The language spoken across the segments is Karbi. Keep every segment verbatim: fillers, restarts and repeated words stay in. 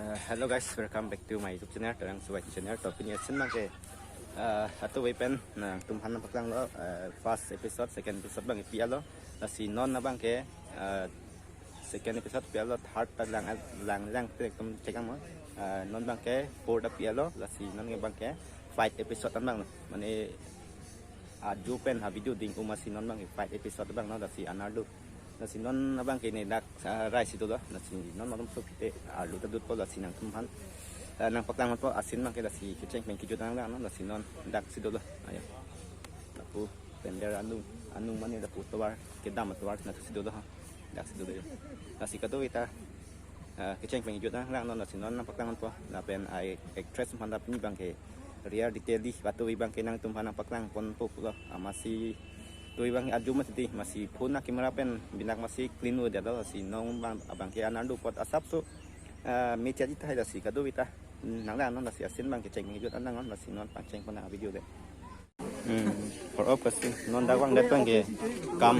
Uh, hello guys, welcome back to my YouTube channel, Terang Suwai channel. To pini asin abangke, uh, atu wai pen nangtum aphan nangpaklanglo, uh, first episode, second episode abang pi-etlo. Lasi non abangke, uh, second episode pi-etlo, third ta lang lang lang te ekdom check mo. Uh, non abangke fourth ta pi-etlo, lasi non abangke five episode abang lo. Mane ajo pen ha video ding um asi non abangke five episode abang lo, lasi anarlo. Lasi non abangke ne dak, ah, rai si dolo. Lasi non malom so te arlo ta dutpo, lasi nangtum aphan, ah, nangpaklangpo asin abangke, lasi kecheng pen kejut nang lang non, lasi non dak si dolo. Ayo. Lapu pandal anung, anung mane lapu tovar, kedam tovar na si dolo ha. Dak si dolo yo. Lasi kadokave ta, ah, kecheng pen kejut nang lang non, lasi non nangpaklangpo. Lapen ai actress aphan ta pini abangke real detail di, atu abangke nangtum aphan nangpaklangponpo pulo. Amatsi atu abang ajo mati, amatsi phone a camera pen binak amatsi clean-o detlo, lasi non abang, abangke anarlo apot asapso, ah, mecha di tahai, lasi kadokave ta nang lang non, lasi asin abangke kecheng pen kejut nang non, lasi non pangchengpon nang video de. Hmm. For up kasi non dak vangdet abangke kam,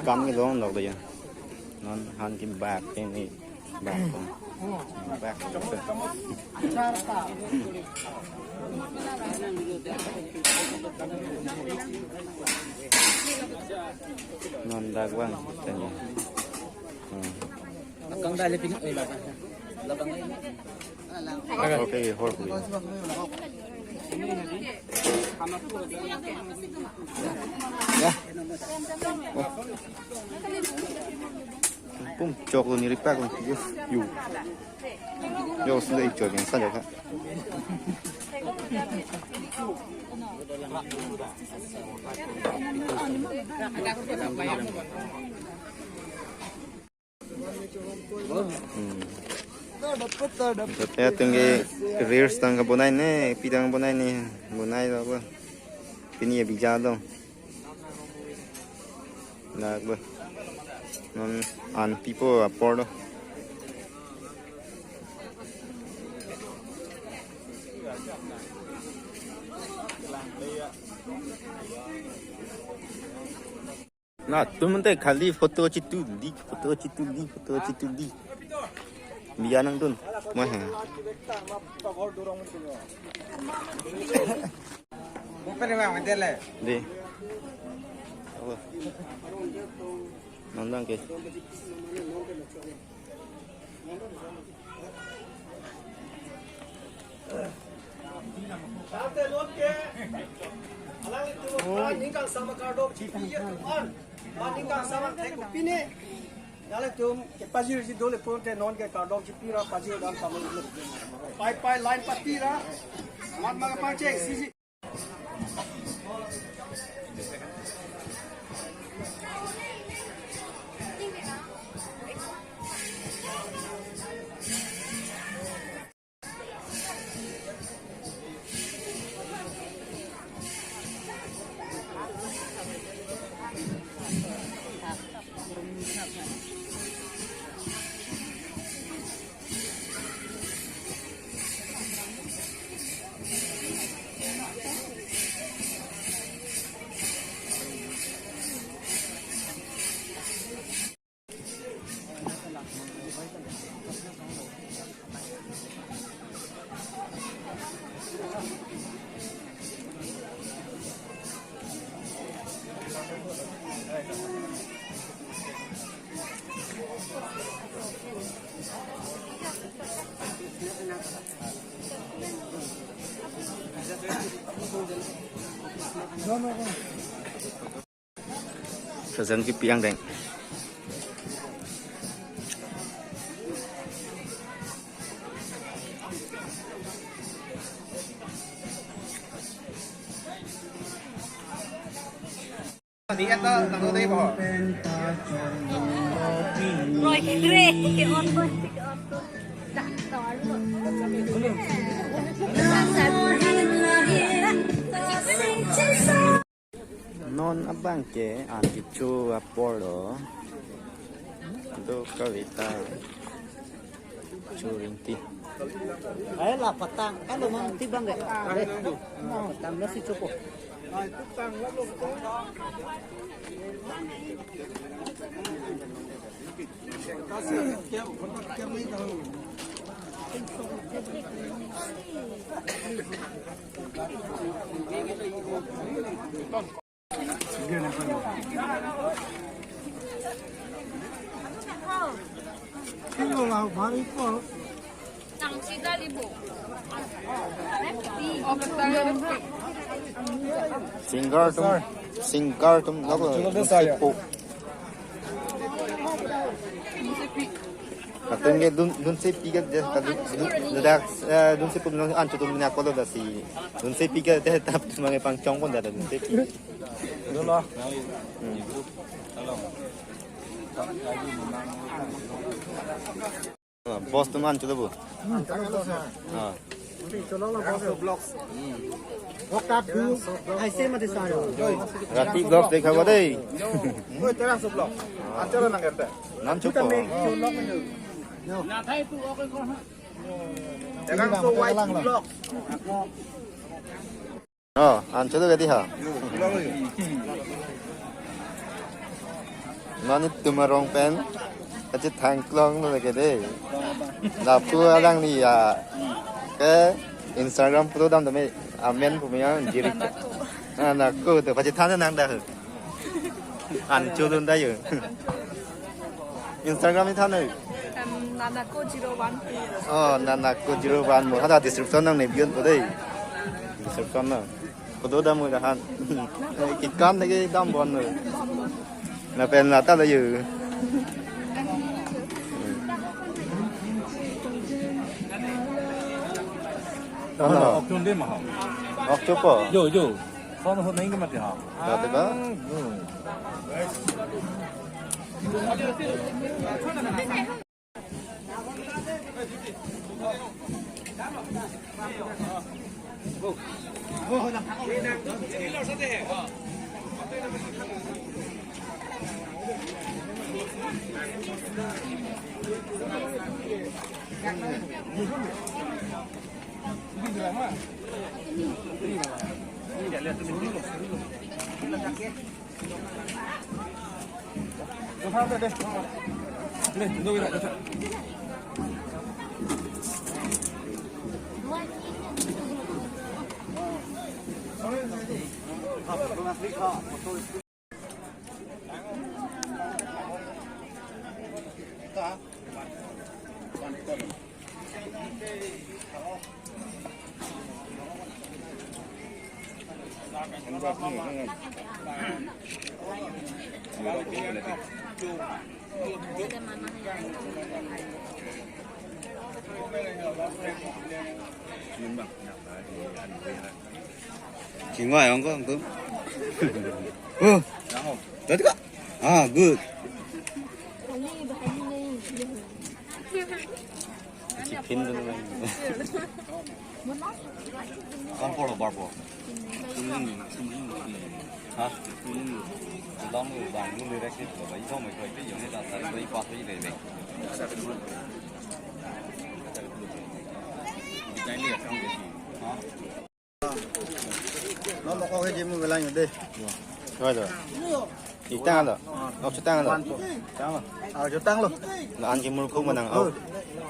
kam kelong dok de ya. Non han kebak ini bak. Bak. Non dak vang tanya. Hmm. Akang dah lebih, eh, labang. Labang. Okay, hor ko. Ya. Oh. Pum chok lo, niripaklo. Yo. Yo, sudah ichok yang saja, Kak. Hmm. Jate atum ke reels tang kebonai ne, pi tang kebonai ne, bonai lo bo. Pini ya bija dong. Dak bo. Non an pipo apor lo. Latum te khali photo chituli, photo chituli, photo chituli. Biya nangdun. Mo he. Bukan memang model eh. Di. Apa? Nandang ke. Alangtum, oh, ningkan sama kardom chipi ya teman. Ningkan sama tek pine. Alangtum ke pajir si dole pon te non ke kardom chipi ra pajir dam sama dulu. Pai pai line pati ra. Mat maga pangcheng sisi. Present kipi angdeng. Roy, Roy, ke on ko, ke on ko. Dah, dah, dah. Non abangke an kecho apor lo. Ado kaveta churing ti. Ai la patang, kalau mang ti bang ke. Patang lo si chopo. Singer atum, singer atum, lako, dunsepo. Atum ke dun, dunsepi ke, je, ka dun, dun, ladak, eh, dunsepo dun an chutum nya kolo dasi. Dunsepi ke, te tap tumang pangchong pon dada dunsepi. Dolo. Hmm. Ah, boss atum an chulo bo. Ah. Rati vlogs dekhabo dei. Oi, terang so vlog. Acara nang erte. Nam chupo. Terang so white vlog. Oh, an chulo ke dei ha. Mane tum arong pen kachethang klong lo ke dei. Lapu alangli ya ke Instagram photo dam dam amen pu ya jirik. Ah, nangko to pachethang nang da. An chulo da yo. Instagram ni than nang. Em, Nanako zero one two. Oh, Nanako zero one mo. Hada description nangne bion po dei. Description na. Photo dam mo dahan. Kikan lagi dam bon mo. Lapen lata la yo. Ano? Ok chude ma ha. Ok chupo. Jo, jo. Son ho nahi ke mati ha. Dati ba? Ah, jo. Chingwai ong ko, ong ko. Oh, tadi ka? Ah, good. Chicken dun lang. Kan polo barpo. Ha? Dam bang lu direct lo, bai thom ko ke yong ta sa bai pa bai le. Ha? Non ok ke jimu belang de. Hoi do. Itang lo. Ok chutang lo. Tang lo. Ah, chutang lo. La-an ke murkhung ma nang ok.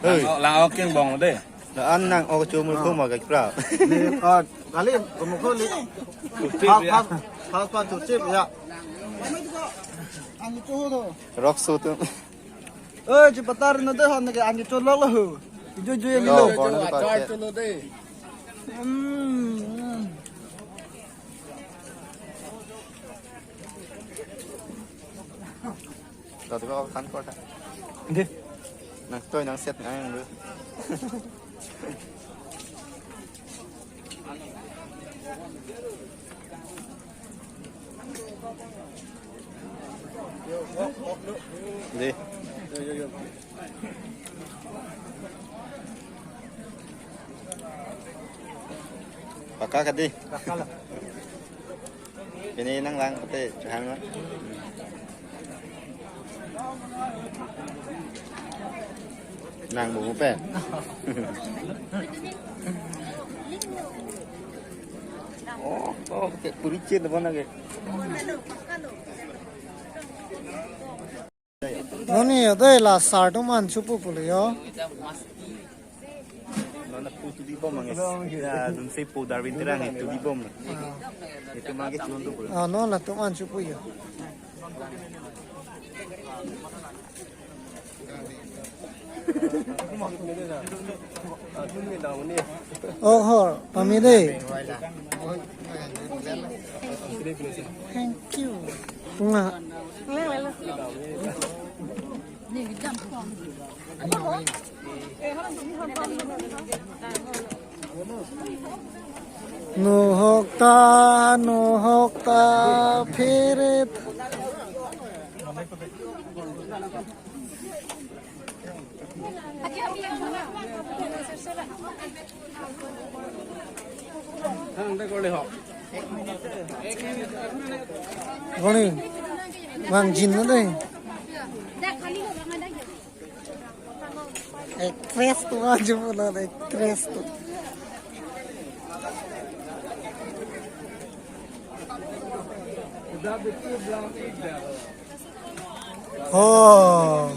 Hei. Lang ok king bong de. La-an nang ok chu murkhung ma gak pra. Ni, ah, kali, kumuko li. Pas, pas, pas, pas, chip, ya. Rok su tu. Eh, chipatar na de han ke an ke cholok lo. Ju ju ye lo. Lo, bon, di pakai. Hmm. Tadi kau kan kau tak? Deh. Nang toy nang set nang lu. Deh. Paka ka dei. Paka lo. Pini nang lang pati chahang na. Nang bu pen. Oh, oh, ke puri chin bon lagi. Noni yo dei la sar atum an chupu pulo yo. Anak pu tu di bom ang. Ya, dun se pu Darwin Terang itu di bom. Itu mangke chun tu pula. Ah, no, latum an chupu ya. Oh, ho, pamide. Thank you. Nga. Nohok ta, nohok ta, phirit. Koni, bang jin na dei. Actress tu aja pula, actress tu. Oh.